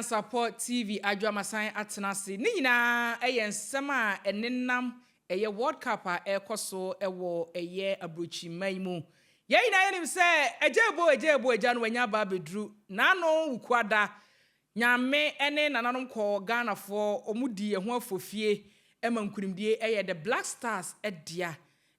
Nyansapɔ TV adwamasan atena ase. Ne nyinaa ɛyɛ nsɛm a ɛnenam ɛyɛ World Cup a ɛrekɔ so ɛwɔ ɛyɛ aburokyima yi mu. Yɛn nyinaa yɛnim sɛ agya ebo, agya ebo, agya no wanya aba abɛduru. N'ano Wukuada, Nyame ne nananom kɔ Ghanafoɔ ɔmo di ɛho afofie ɛma nkunimdie ɛyɛ the Black Stars ɛdea.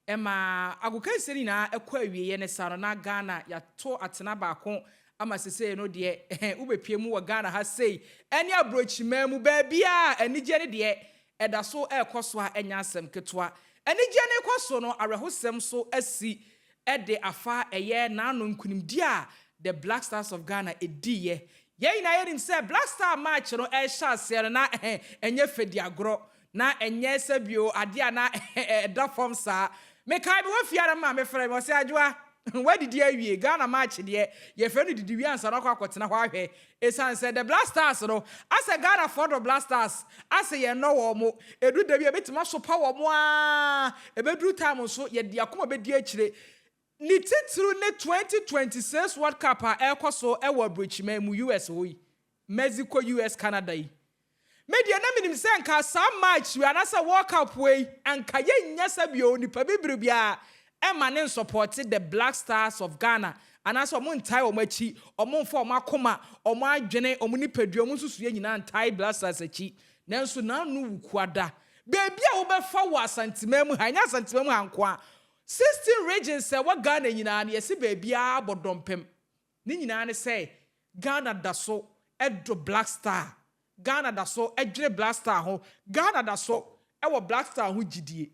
Ɛma agokansie no nyinaa ɛkɔ awieɛ ne saa no na Ghana yɛato atena baako ama sesei no deɛ, wobɛpie mu wɔ Ghana ha sei ɛne aburokyima mu baabi a anigye no deɛ ɛda so ɛrekɔ so a ɛnya asɛm ketewa. Anigye no kɔ so no, awerɛhosɛm so asi ɛde afa ɛyɛ n'ano nkunimdie a the Black Stars of Ghana ɛdiiɛ. Yɛn nyinaa yɛnim sɛ Black Star match no ɛhyɛ aseɛ no na ɛnyɛ fɛdi agorɔ na ɛnyɛ sɛ bio adeɛ a na ɛda fam saa. Mekae bi wɔ fie ara ma mefrɛ me, ɔsɛ, "Adwoa, wadidi awie? Ghana match deɛ, yɛfrɛ no didi wie ansa na ɔkɔ akɔtena hɔ ahwɛ." Ɛsiane sɛ the Black Stars no asɛ Ghanafoɔ dɔ Black Stars, asɛ yɛn nɔ wɔ mo ɛdu da bi a ɛbɛtumi asopa wɔ mo a ɛbɛduru time nso yɛde akoma bɛdi akyire. Ne titiri ne 2026 World Cup a ɛrekɔ so ɛwɔ aburokyima mu, US hɔ yi, Mexico, US, Canada yi, medeɛ na menim sɛ nka saa match yi anaasɛ World Cup wei anka yɛnnya sɛ bio nipa bibiri biara ɛma ne nsupport the Black Stars of Ghana anaasɛ ɔmo ntae ɔmo akyi, ɔmo mfa ɔmo akoma, ɔmo adwene, ɔmo nipadua, ɔmo nsusuo nyinaa ntae Black Stars akyi. Nanso n'ano Wukuada, beebi a wobɛfa wɔ Asanteman mu ha, ɛnyɛ Asanteman mu ha nko a, 16 regions a ɛwɔ Ghana nyinaa no, yɛsi beebiara bɔ dɔmpem. Ne nyinaa ne sɛ Ghana da so ɛdɔ Black Star, Ghana da so ɛdwene Black Star ho, Ghana da so ɛwɔ Black Star ho gyidie.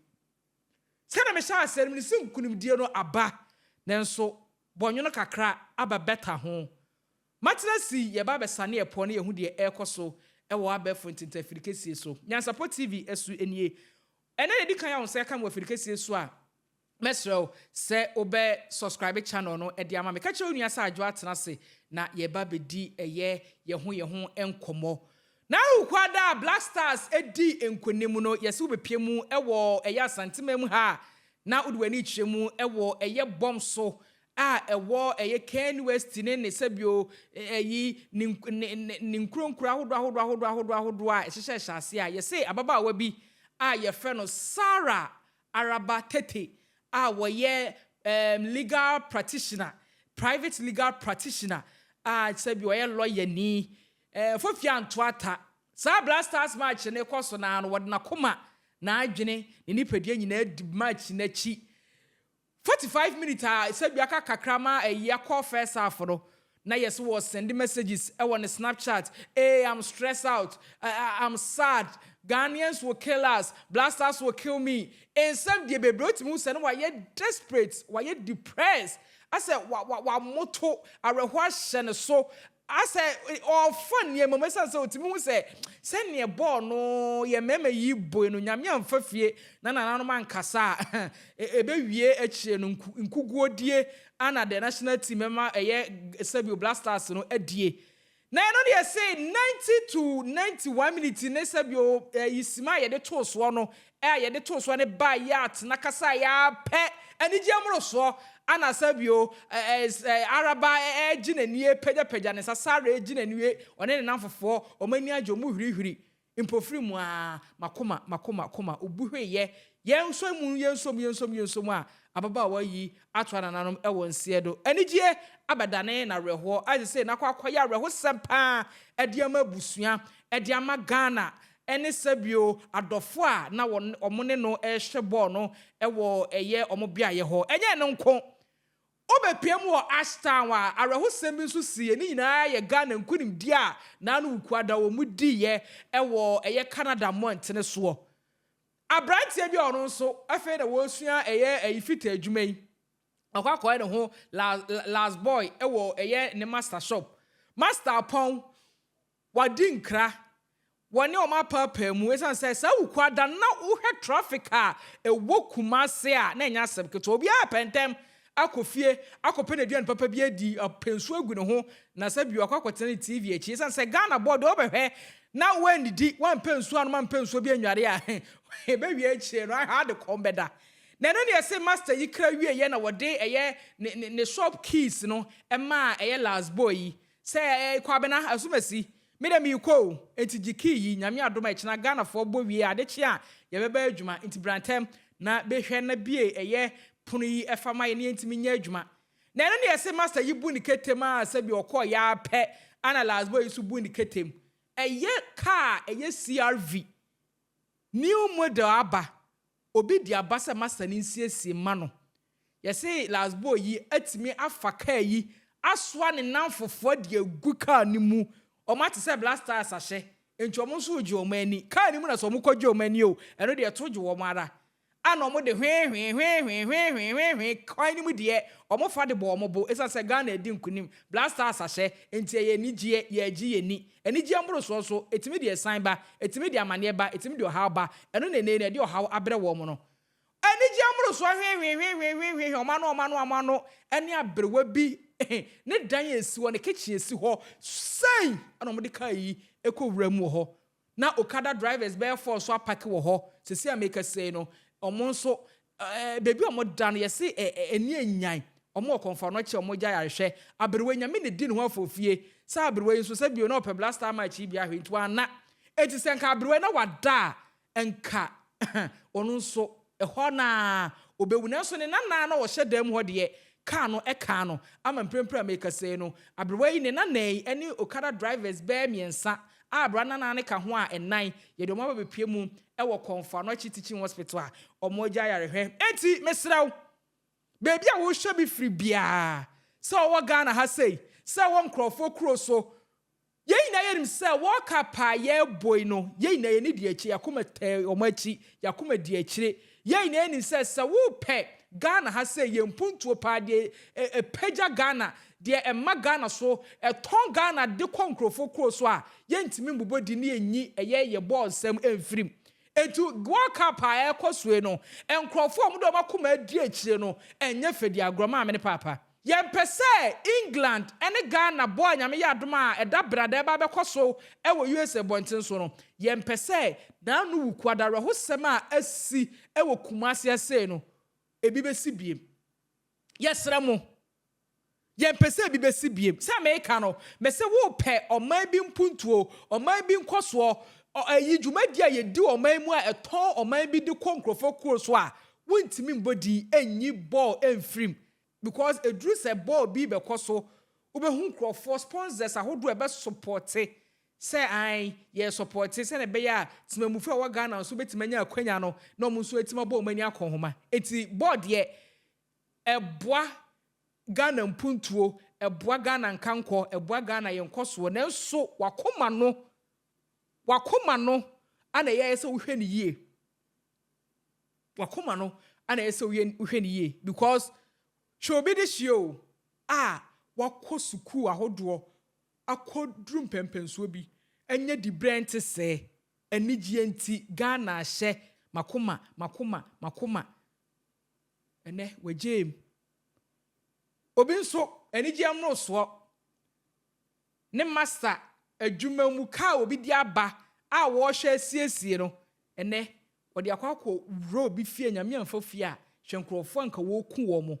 Sɛdeɛ mehyɛ aseɛ no, sɛ nkunimdie no aba, nanso bɔnwono kakra aba bɛta ho. Matena si yɛba abɛsane ɛpɔ ne yɛhu deɛ ɛrekɔ so ɛwɔ abɛɛfo ntentafiri kɛsie so. Nyansapɔ TV ɛso nie. Ɛnɛ na ɛdi kan a wo nsa ka me wɔ afiri kɛsie so a, mɛsrɛ wo sɛ wobɛ subscribe channel no ɛde ama me. Ka kyerɛ wo nua sɛ Adwo atena ase na yɛba bɛdi ɛyɛ yɛn ho yɛn ho nkɔmmɔ. Na Wukuada a Black Stars edi nkonim no, yɛsɛ wobɛpie mu ɛwɔ ɛyɛ Asantema mu ha a, na wode w'ani kyerɛ mu ɛwɔ ɛyɛ bɔm so a ɛwɔ ɛyɛ KNUST ne sɛbio ɛyi ne nkuronkuro ahodoɔ ahodoɔ ahodoɔ ahodoɔ ahodoɔ a ɛhyehyɛ hyɛ ase a yɛsɛ ababaawa bi a yɛfrɛ no Sarah Araba Tete a wɔyɛ legal practitioner, private legal practitioner a sɛbi ɔyɛ lawyer ni fofia ntoata saa Black Stars match ne kɔ so naa no, wɔde n'akoma, n'adwene, ne nipadua nyinaa di match n'akyi. 45 minutes a sɛbi aka kakra ma ɛyi akɔ first half no, na yɛsɛ wɔ send messages ɛwɔ ne Snapchat, "Hey, I'm stressed out, I'm sad, Ghanaians will kill us, Black Stars will kill me." Nsɛm deɛ bebree otumi sɛ no, wayɛ desperate, wayɛ depressed, asɛ wa wa wamoto, awerɛho ahyɛ ne so, asɛ ɔfa nneɛma mu ɛsiane sɛ otumi hu sɛ sɛneɛ bɔɔl no yɛ mmarima yi boe no, Nyame amfa fie na nananom ankasa a ɛbɛwie akyire no nkuguodie ana the national team ɛma ɛyɛ sɛbio Black Stars no adie. Na ɛno deɛ sɛ 90 to 91 minutes ne sɛbio ɛyi sima a yɛde too soɔ no, a yɛde too soɔ ne baa yɛ atena kasa a yɛapɛ anigye mmoro soɔ ana sɛbio ɛɛ Araba ɛgye n'anie, pagyapagya ne nsa, Sara egye n'anie, ɔne ne nam fofoɔ ɔmo ani agye, ɔmo hurihuri mpofiri mu a makoma makoma koma obu hweyɛ. Yɛn nso mu, yɛn nso mu, yɛn nso mu, yɛn nso mu a ababaawa yi ato anananom ɛwɔ nseɛ do, anigye abɛdane na awerɛhoɔ ayɛ sɛ nakɔ akɔyɛ awerɛhosɛm paa ɛde ama abusua, ɛde ama Ghana ɛne sɛbio adɔfo a na wɔn ɔmo ne no ɛrehwɛ bɔɔl no ɛwɔ ɛyɛ ɔmo beaeɛ hɔ. Ɛnyɛ no nko, wobɛpie mu wɔ Ashtown a awerɛhosɛm bi nso si. Ne nyinaa yɛ Ghana nkonimdi a naano Wukuada wɔ mu diiɛ ɛwɔ ɛyɛ Canada mmɔntene soɔ. Aberanteɛ bi a ɔno nso afei na wɔresua ɛyɛ ɛyi fita adwuma yi, ɔkɔ akɔyɛ ne ho last boy ɛwɔ ɛyɛ ne master shop. Master apɔn wadi nkra wɔne wɔn apaapaa mu ɛsiane sɛ saa Wukuada na wohwɛ traffic a ɛwɔ Kumase a, na ɛnyɛ asɛm ketewa. Obiara pɛntɛm akɔ fie akɔpɛ n'aduane papa bi adi, apɛ nsuo agu ne ho na sɛ bi wakɔ akɔtena ne TV akyi, ɛsiane sɛ Ghana bɔɔl deɛ, wɔbɛhwɛ na wɔannidi, wɔampɛ nsuo anom, ampɛ nsuo bi anware a, ɛbɛwie akyire no aha de kɔm bɛda. Na ɛno deɛ sɛ master yi kra wie yɛ na wɔde ɛyɛ ne shop keys no ɛmaa ɛyɛ last boy yi sɛ ɛyɛ Kwabena Asomasi. Me deɛ merekɔ o, enti gye key yi, Nyame adom a ɛkyena Ghanafoɔ bɔ wie a ade kye a yɛbɛba adwuma, nti bra ntɛm na bɛhwɛ na bue ɛyɛ pono yi fa ma yɛn na yɛntumi nyɛ adwuma. Na ɛno ne yɛse master yi bu ne ketem a sɛbi ɔkɔɔ yɛ ara pɛ ana last boy yi nso bu ne ketem. Ɛyɛ car a ɛyɛ CRV, new model aba, obi de aba sɛ master no nsiesie mma no. Yɛse Lasbo yi atumi afa car yi asoa ne nnamfofoɔ de agu car no mu. Wɔn ate sɛ Black Stars ahyɛ, enti wɔn nso regye wɔn ani. Car no mu na sɛ wɔn kɔgye wɔn ani o, ɛno deɛ ɛto gye wɔn ara. Ana wɔn de hwee hwee hwee hwee hwee hwee hwee hwee kwan no mu deɛ wɔn fa de bɔ wɔn bo. Esiane sɛ Ghana adi nkunim, Black Stars ahyɛ, enti ɛyɛ anigyeɛ, yɛregye yɛn ani. Anigyeɛ mborosoɔ nso, ɛtumi de asiane ba, ɛtumi de amaneɛ ba, ɛtumi de ɔhaw ba. Ɛno na ɛnnɛ yi no ɛde ɔhaw abrɛ wɔn no. Anigyeɛ mmorosoɔ hwehwehwehwehwehwe wɔn ano wɔn ano wɔn ano ne aberewa bi ne dan a ɛsi hɔ, ne kitchen a ɛsi hɔ sei na wɔde kaa yi kɔ wura mu wɔ hɔ. Na Okada drivers bɛyɛ four nso apake wɔ hɔ. Seesei a merekasa yi no, wɔn nso baabi a wɔda no yɛse ani anyan. Wɔn wɔ Kɔmfoano akyi a wɔgya ayarehwɛ. Aberewa yi, Nyame na ɛdi ne ho afofie. Saa aberewa yi nso sɛ bio na ɔpɛ Black Star match yi bi ahwɛ nti wanna. Enti sɛ nka aberewa yi na wada a, nka ɔno nso ɛhɔ no ara ɔbɛwu. Nanso ne nana a na ɔhyɛ dan mu hɔ deɛ, kaa no kaa no ama mprempren a merekasa yi no, aberewa yi, ne nana yi ne Okada drivers bɛyɛ mmiɛnsa a aberewa nana no ka ho a nnan, yɛde wɔn aba abɛpue mu wɔ Komfo Anokye Teaching Hospital a wɔagya ayarehwɛ. Enti mesrɛ wo, baabi a wohwɛ me firi biara, sɛ ɔwɔ Ghana ha sei, sɛ ɛwɔ nkurɔfoɔ kuro so, Yɛn nyinaa yɛnim sɛ World Cup a yɛrebɔ yi no, yɛn nyinaa yɛn ani di akyire, yɛn akoma tɛ wɔn akyi, yɛn akoma di akyire. Yɛn nyinaa yɛnim sɛ sɛ wopɛ Ghana ha sɛ yɛn mpuntuo paa, deɛ ɛpagya Ghana, deɛ ɛma Ghana so, ɛtɔn Ghana de kɔ nkurɔfoɔ kuro so a, yɛntumi mmobɔ din ne yɛnyi ɛyɛ yɛn bɔɔl nsɛm mfiri mu. Enti World Cup a ɛrekɔ so yi no, nkurɔfoɔ a wɔde wɔn akoma adi akyire no, ɛnyɛ fɛ di agorɔ, maame ne paapa. Yɛmpɛ sɛ England ne Ghana bɔ a Nyame yɛ adom a ɛda brada ɛba abɛkɔ so wɔ USA bɔnten so no, yɛmpɛ sɛ Naanu Wukuada awerɛhosɛm a asi wɔ Kumasi ha sei no ebi bɛsi biem. Yɛsrɛ mo, yɛmpɛ sɛ ebi bɛsi biem. Sɛ meka no, mese wopɛ ɔman bi mpuntuo, ɔman bi nkɔsoɔ, ayi dwumadie a yɛdi wɔ ɔman mu a ɛtɔn ɔman bi de kɔ nkurɔfoɔ kuro so a, wontumi mbɔ din nyi bɔɔl mfirim. Because ɛduru sɛ bɔɔl bi bɛkɔ so, wobɛhu nkurɔfoɔ, sponsors ahodoɔ a ɛbɛ supporte sɛ ae, yɛ supporte sɛdeɛ ɛbɛyɛ a temamufoɔ a ɛwɔ Ghana nso bɛtumi anya akwanya no na wɔn nso atumi abɔ wɔn ani akɔ nhoma. Enti bɔɔl deɛ ɛboa Ghana mpuntuo, ɛboa Ghana nkankɔ, ɛboa Ghana yɛn nkɔsoɔ, nanso wakoma no, wakoma no ana ɛyɛ sɛ wohwɛ no yie. Wakoma no ana ɛyɛ sɛ wohwɛ no yie because hwɛ obi de hyia o a wakɔ sukuu ahodoɔ akɔduru mpɛmpɛnsoɔ bi anya dibrɛ nte sɛɛ anigyeɛ nti Ghana ahyɛ makoma makoma makoma ɛnɛ wagyae mu. Obi nso anigyeɛ mmorosoɔ ne masa adwuma mu kaa obi de aba a wɔrehwɛ asiesie no ɛnɛ wɔde akɔ akɔ wura obi fie Nyame amfa fie a hwɛ nkurɔfoɔ anka wɔreku wɔn mo.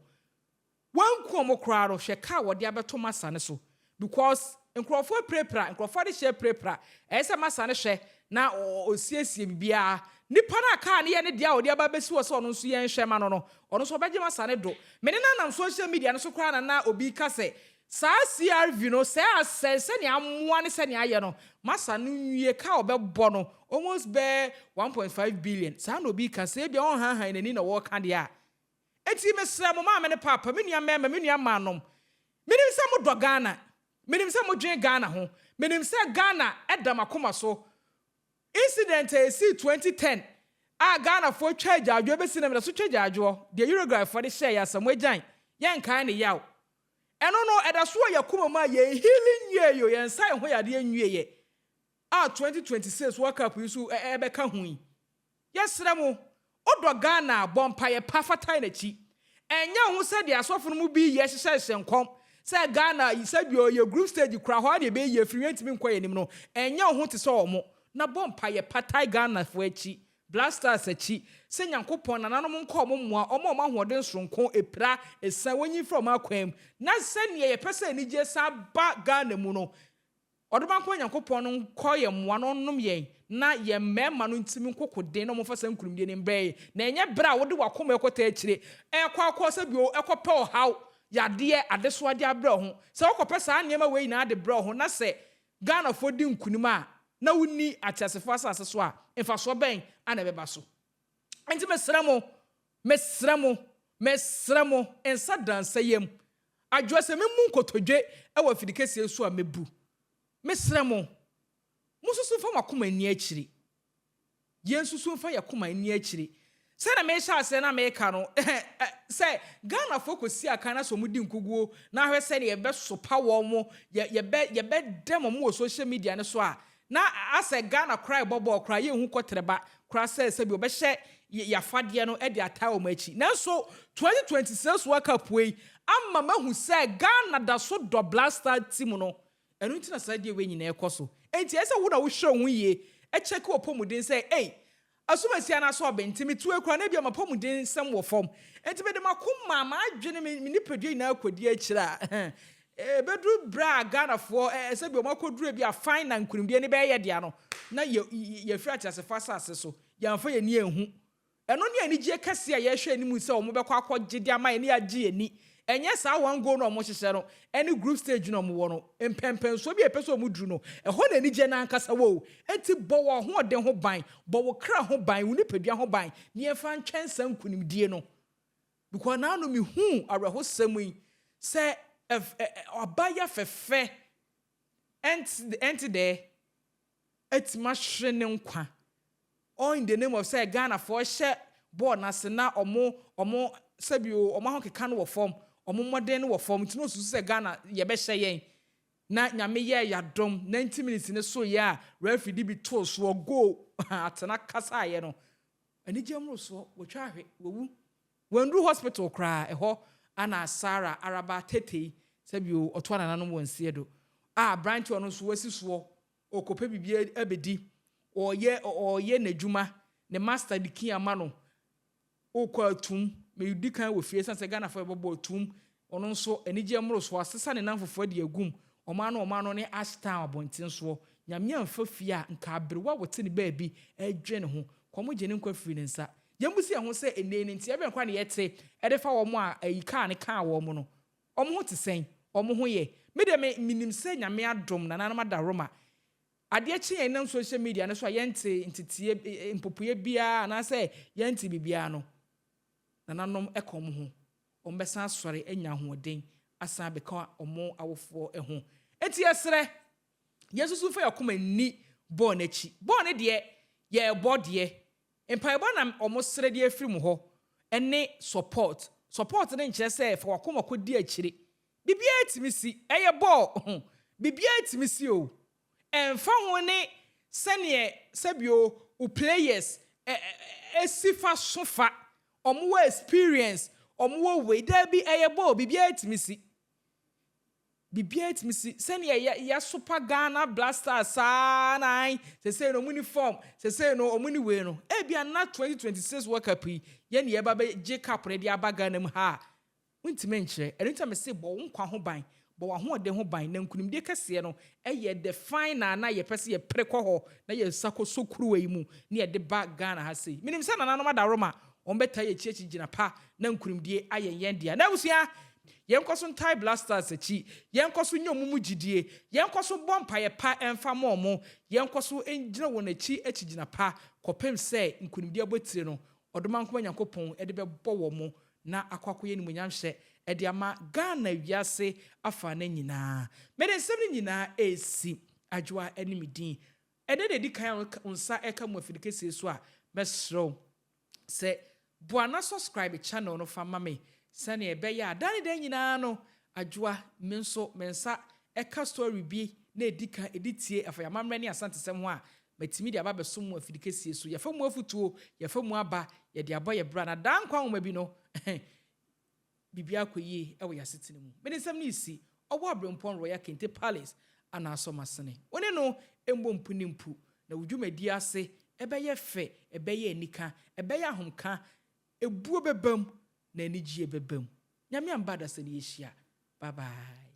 Wɔanku wɔn koraa no hwɛ kaa wɔde abɛto masa no so because nkurɔfoɔ apirapira, nkurɔfoɔ de hyɛ apirapira ɛyɛ sɛ masa no hwɛ na ɔsiesie biribiara. Nipa no a kaa no yɛ ne deɛ a ɔde aba abɛsi hɔ sɛ ɔno nso yɛnhwɛ ma no no, ɔno nso ɔbɛgye masa no do. Me ne no anam social media no so koraa na na obi ka sɛ saa CRV no sɛ asɛe sɛnea amoa ne sɛnea ayɛ no, masa no nwie kaa ɔbɛbɔ no almost bɛɛ 1.5 billion. Saa na obi ka sɛ ebia ɔnhanhan n'ani na ɔreka deɛ a. Enti mesrɛ mo maame ne paapa, me nua mmarima, me nua mmaanom, menim sɛ modɔ Ghana, menim sɛ modwen Ghana ho, menim sɛ Ghana da mo akoma so. Incident a ɛsii 2010 a Ghanafoɔ twa agyaadwoɔ bɛsi nnɛ meda so twa agyaadwoɔ, deɛ Uruguayfoɔ de hyɛɛ yɛn Asamoah Gyan, yɛnkae ne yaw. Ɛno no, ɛda so wɔ yɛn akoma mu a yɛn healing nwieeɛ o, yɛn nsa yɛn ho yadeɛ nwieeɛ a 2026 World Cup yi nso ɛbɛka ho yi. Yɛsrɛ mo, wodɔ Ghana a, bɔ mpaeɛ pa fa tae n'akyi. Ɛnyɛ wo ho sɛdeɛ asɔfo no mu bi yɛ hyehyɛhyehyɛ nkɔm sɛ Ghana sɛdeɛ ɔyɛ group stage koraa hɔ ara na yɛbɛyi afiri yɛntumi nkɔ yɛn anim no. Ɛnyɛ wo ho te sɛ wɔn. Na bɔ mpaeɛ pa tae Ghanafoɔ akyi, Black Stars akyi, sɛ Nyankopɔn nananom nkɔ wɔn mmoa, wɔn a wɔn ahoɔden soronko, ɛpira, ɛsiane, wɔnyi mfiri wɔn akwan mu. Na sɛdeɛ yɛpɛ sɛ anigyeɛ san ba Ghana mu no, Ɔdomankoma Nyankopɔn no nkɔ yɛn mmoa na ɔnnom yɛn na yɛn mmarima no ntumi nkoko den na wɔmfa saa nkunimdie no mbrɛ yɛn. Na ɛnyɛ berɛ a wode w'akoma rekɔtaa akyire rekɔ akɔ sɛ bio rekɔpɛ ɔhaw, yadeɛ, adesoa de abrɛ wo ho. Sɛ wokɔpɛ saa nneɛma wei nyinaa de brɛ wo ho na sɛ Ghanafoɔ di nkunim a na wonni ateasefoɔ asase so a, mfasoɔ bɛn na ɛbɛba so? Enti mesrɛ mo, mesrɛ mo, mesrɛ mo, nsa da nsa yam. Adwoa, sɛ memu nkotodwe wɔ afidikɛseɛ so a, mɛbu. Mesrɛ mo, monsusu mfa mo akoma nni akyiri. Yɛnsusu mfa yɛn akoma nni akyiri. Sɛdeɛ mehyɛ aseɛ na meka no, sɛ Ghanafoɔ kɔsi akan na sɛ wɔdi nkuguo na ahwɛ sɛdeɛ yɛbɛsopa wɔn, yɛbɛ, yɛbɛdɛm wɔn wɔ social media no so a, na asɛ Ghana koraa ɛbɔ bɔɔl koraa yɛnhu kɔtrɛba koraa sɛ sɛbi wɔbɛhyɛ yɛn afadeɛ no de ataa wɔn akyi. Nanso 2026 World Cup wei ama mahu sɛ Ghana da so dɔ Black Star team no. Ɛno nti na saa adeɛ wei nyinaa ɛkɔ so. Enti ɛsɛ sɛ wo na wohwɛ wo ho yie, kyɛke w'apɔmuden sɛ, ei, asumasi anaasɛ ɔben nti metu akura na ebia m'apɔmuden nsɛm wɔ fam. Enti mede m'akoma, m'adwene, me nipadua nyinaa kɔdi akyire a, ɛbɛduru berɛ a Ghanafoɔ, sɛbi wɔn akɔduru ebi a final nkunimdie no bɛyɛ yɛ dea no, na yɛ, yɛafiri ateasefoɔ asase so. Yɛamfa yɛn ani anhu. Ɛno ne anigyeɛ kɛseɛ a yɛrehwɛ anim sɛ wɔbɛkɔ akɔgye de ama yɛn na yɛagye yɛn ani. Ɛnyɛ saa one goal no a wɔhyehyɛ no ne group stage no a wɔwɔ no. Mpɛnpɛnsoɔ bi a yɛpɛ sɛ wɔduru no, ɛhɔ na anigyeɛ no ankasa wɔ o. Enti bɔ w'ahoɔden ho ban, bɔ wo kra ho ban, wo nipadua ho ban na yɛmfa ntwɛn saa nkunimdie no. Because naano mehuu awerɛhosɛm yi sɛ abaayewa fɛfɛ ɛnte dɛɛ atumi ahwere ne nkwa all in the name of sɛ Ghanafoɔ hyɛ bɔɔl no ase na ɔmo ɔmo sɛbi o ɔmo ahokeka no wɔ fam, ɔmo mmɔden no wɔ fam nti na osusu sɛ Ghana yɛbɛhyɛ yɛn na Nyame yɛɛ yadom 90 minutes no so yɛ a referee de bi too soɔ goal atena kasaeɛ no anigyeɛ mmorosoɔ wɔtwa ahwe wawu wanduru hospital koraa ɛhɔ ana Sarah Araba Tetei sɛbi o ɔtoa nananom wɔ nseɛ do a aberanteɛ ɔno nso wasi soɔ Ɔrekɔpɛ biribi abɛdi, ɔreyɛ ɔreyɛ n'adwuma, ne master de key ama no, wokɔ atum, medi kan wɔ fie, ɛsiane sɛ Ghanafoɔ yɛbɔbɔ atum, ɔno nso anigyeɛ mmorosoɔ, asesa ne nnamfofoɔ de agum, ɔman no ɔman no ne Ashtown abɔnten soɔ, Nyame amfa fie a, nka aberewa a wɔte ne baabi redwene ne ho, kɔm gye ne nkwa firi ne nsa. Yɛmmisa yɛn ho sɛ, ɛnnɛ yi no nteɛ bɛn koraa na yɛte de fa wɔn a ayi kaa no kaa wɔn no? Wɔn ho te sɛn? Wɔn ho yɛ? Me deɛ me menim sɛ Nyame adom nananom adaworoma. Adeɛ kye yɛn nam social media no so a yɛnte nteteɛ mpopoeɛ biara anaasɛ yɛnte biribiara no, nananom ka wɔn ho. Wɔn bɛsan asɔre anya ahoɔden asan abɛka wɔn awofoɔ ho. Enti yɛsrɛ, yɛnsusu mfa yɛn akoma nni bɔɔl no akyi. Bɔɔl no deɛ, yɛrebɔ deɛ, Mpaebɔ na ɔmo srɛ de afiri mo hɔ ne support. Support no nkyerɛ sɛ fa wakoma kɔ di akyire. Biribiara tumi si, ɛyɛ bɔɔl, biribiara tumi si o. Ɛnfa ho ne sɛdeɛ sɛbio wo players si fa so fa, ɔmo wɔ experience, ɔmo wɔ wei, daabi ɛyɛ bɔɔl, biribiara tumi si. Biribiara tumi si. Sɛdeɛ yɛ yɛasopa Ghana Black Stars saa na ae, sesei no wɔn ni form, sesei no wɔn ni wei no, ebia na 2026 World Cup yi, yɛn na yɛba bɛgye cup no de aba Ghana mu ha a, wontumi nkyerɛ. Ɛno nti na mese bɔ wo nkwa ho ban, bɔ w'ahoɔden ho ban, na nkunimdie kɛseɛ no yɛ the final no a yɛpɛ sɛ yɛpere kɔ hɔ na yɛn nsa kɔsɔ kuruwa yi mu na yɛde ba Ghana ha sei. Menim sɛ nananom adaworoma, wɔbɛtaa yɛn akyi akyi gyina pa na nkunimdie ayɛ yɛn dea. N'abusua, Yɛnkɔ so ntae Black Stars akyi, yɛnkɔ so nya wɔn mu gyidie, yɛnkɔ so bɔ mpaeɛ pa mfa ma wɔn, yɛnkɔ so ngyina wɔn akyi akyigyina pa kɔpem sɛ nkunimdie abotire no Ɔdomankoma Nyankopɔn de bɛbɔ wɔn na akɔ akɔyɛ animuonyamhyɛ de ama Ghana wiase afaana nyinaa. Mede nsɛm no nyinaa resi Adwoa ne me din. Ɛnnɛ na ɛdi kan a wo nsa reka mu afiri kɛseɛ so a, mɛsrɛ wo sɛ boa na subscribe channel no fa ma me sɛnea ɛbɛyɛ a da ne da nyinaa no Adwoa me nso me nsa ɛka story bi na ɛdi kan ɛdi tie ɛfa yɛn amammerɛ ne Asantesɛm ho a matumi de aba abɛsom mo afidi kɛsie so. Yɛfa mu afutuo, yɛfa mu aba, yɛde abɔ yɛ bra na daa nkwa nwoma bi no biribiara kɔ yie wɔ yɛn asetena mu. Mede nsɛm no resi Ɔwɔ Aberempɔn Royal Kente Palace anaasɔ m'asene. Wo ne no mmɔ mpu ne mpu, na wo dwumadie ase bɛyɛ fɛ, ɛbɛyɛ anika, ɛbɛyɛ ahomka, ebuo bɛba mu, na anigyeɛ bɛba mu. Nyame amba adasa ni yɛhyia. Bye bye.